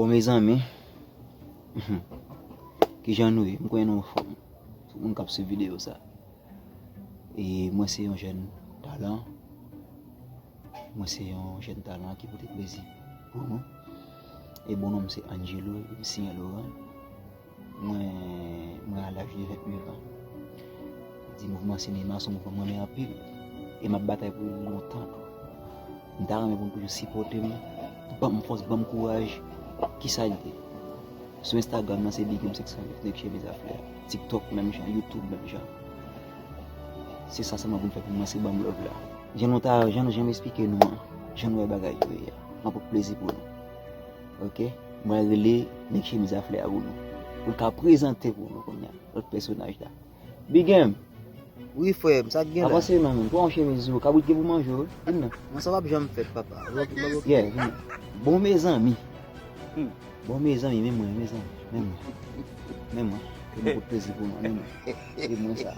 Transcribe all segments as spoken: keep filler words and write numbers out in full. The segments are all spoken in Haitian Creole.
Bon, mezanmi, kijan nou ye? M kwè nou anfòm. Tout moun k ap swiv videyo sa. E mwen se yon jèn talan. Mwen se yon jèn talan ki pote plezi pou nou. E bon non m se Angelo, e m siyen Laurent. Mwen, mwen a laj de venntuit an. Di mouvman sinema se yon mouvman mwen renmen anpil. E m ap batay pou li lontan tou. M ta renmen pou nou toujou sipòte m, ban m fòs, ban m kouraj. Kisa l ye? Sou Instagram nan se Big M senk san uit, nèg chemiz a flè. TikTok menm jan, YouTube menm jan. Se sa sèlman pou m fè pou mwen, se ban m love la. Jan nou ta, jan, jan m esplike nou an, jan nou wè bagay yo ye a. M ap pote plezi pou nou. Ok? Mwen rele nèg chemiz a flè a pou nou. Pou l ka prezante pou nou kounye a, lòt pèsonaj la. Big M. Wi, frè m, sa k gen la? Avanse non, menm. Pran yon chemiz ou, kabrit gen pou manje w, wi. Vin non. Non, sa p ap janm fèt, papa. Lòt, lòt, lòt. Yeah, vin. Bon, mezanmi. Hmm. Bon, mezanmi, men mwen, mezanmi. Men mwen. Men mwen. Ke nou pot plezi pou nou, men mwen. Se mwen sa.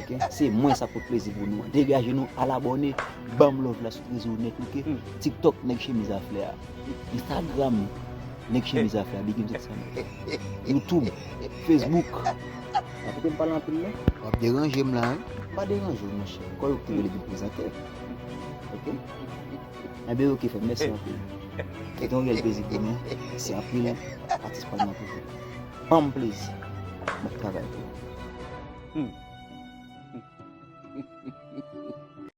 Ok? Se mwen sa pot plezi pou nou. Degaje nou, al abòne, ban m love la sou rezo nèt, ok? Hmm. TikTok, nèg chemiz a flè a. Instagram, nèg chemiz a flè a, Big M senk san nèf. YouTube, Facebook. Pa kite m pale anpil non. W ap deranje m la, wi. M pa deranje w, monchè. Kò yo ki te rele vin prezante. Ok? Enben, ok, frè m, mèsi anpil. Se te yon reyèl plezi pou mwen. Mèsi anpil, atis pa m nan toujou. Ban m plezi. M ap travay pou ou. Hmm.